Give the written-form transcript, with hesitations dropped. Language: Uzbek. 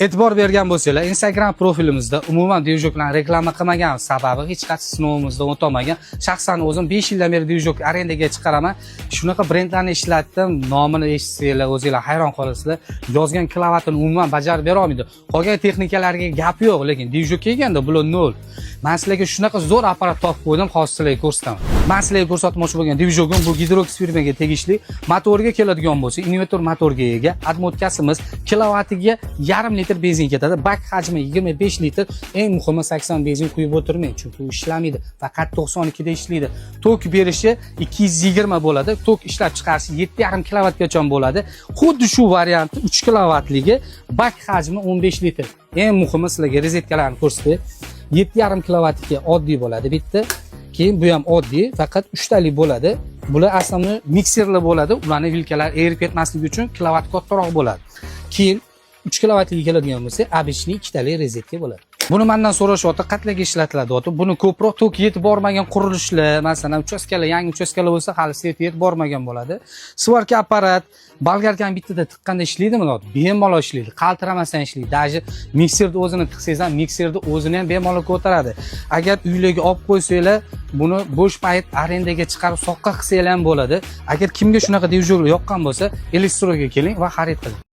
E'tibor bergan bo'lsanglar, Instagram profilimizda umuman движок larni reklama qilmagan, sababi hech qaysi sinovimizdan o'tolmagan. Shaxsan o'zim 5 yildan beri движок arendaga chiqaraman. Shunaqa brendlarni ishlatdim, nomini eshitsanglar, o'zinglar hayron qolasizlar. Yozgan kilovatini umuman bajarib bera olmaydi. Qolgan texnikalarga gap yo'q, lekin движок kelganda bular nol. Man sizlarga shunaqa zo'r apparat topib qo'ydim, hozir sizlarga ko'rsataman. Man sizlarga ko'rsatmoqchi bo'lgan движок im bu Gidrox firmaga tegishli. Motorga keladigan bo'lsa, invertor motorga ega. Отмотка simiz kilovatiga yarim litr benzin ketadi. Bak hajmi 25 litr. Eng muhimi, 80 benzin quyib o'tirmang, chunki u ishlamaydi. Faqat 92 da ishlaydi. Tok berishi 220 bo'ladi. Tok ishlab chiqarishi 7,5 kilovatgacha bo'ladi. Xuddi shu varianti 3 kilovatligi, bak hajmi 15 litr. Eng muhimi, sizlarga rozetkalarni ko'rsatay. 7,5 kilovatga oddiy bo'ladi bitta. Keyin bu ham oddiy, faqat 3 talik bo'ladi. Bular aslida mikserlar bo'ladi. Ularni vilkalar erib ketmasligi uchun kilovat kattaroq bo'ladi. Keyin 3 kilovatliga keladigan bo'lsa, обычный ikkitalik rozetka bo'ladi. Buni mendan so'rashyapti, qayerlarga ishlatiladi deyapti. Buni ko'proq tok yetib bormagan qurilishlar, masalan, uchastkalar, yangi uchastkalar bo'lsa, hali свет yetib bormagan bo'ladi. Сварка apparat, bolgarkani bittada tiqqanda ishlaydimi deyapti. Bemalol ishlaydi, qaltiramasdan ishlaydi. Даже mikserni o'zini tiqsangiz ham, mikserni o'zini ham bemalol ko'taradi. Agar uylarga olib qo'ysanglar, buni bo'sh payt arendaga chiqarib soqqa qilsanglar ham bo'ladi. Agar kimga shunaqa движок yoqqan bo'lsa, Elektroga keling va xarid qiling.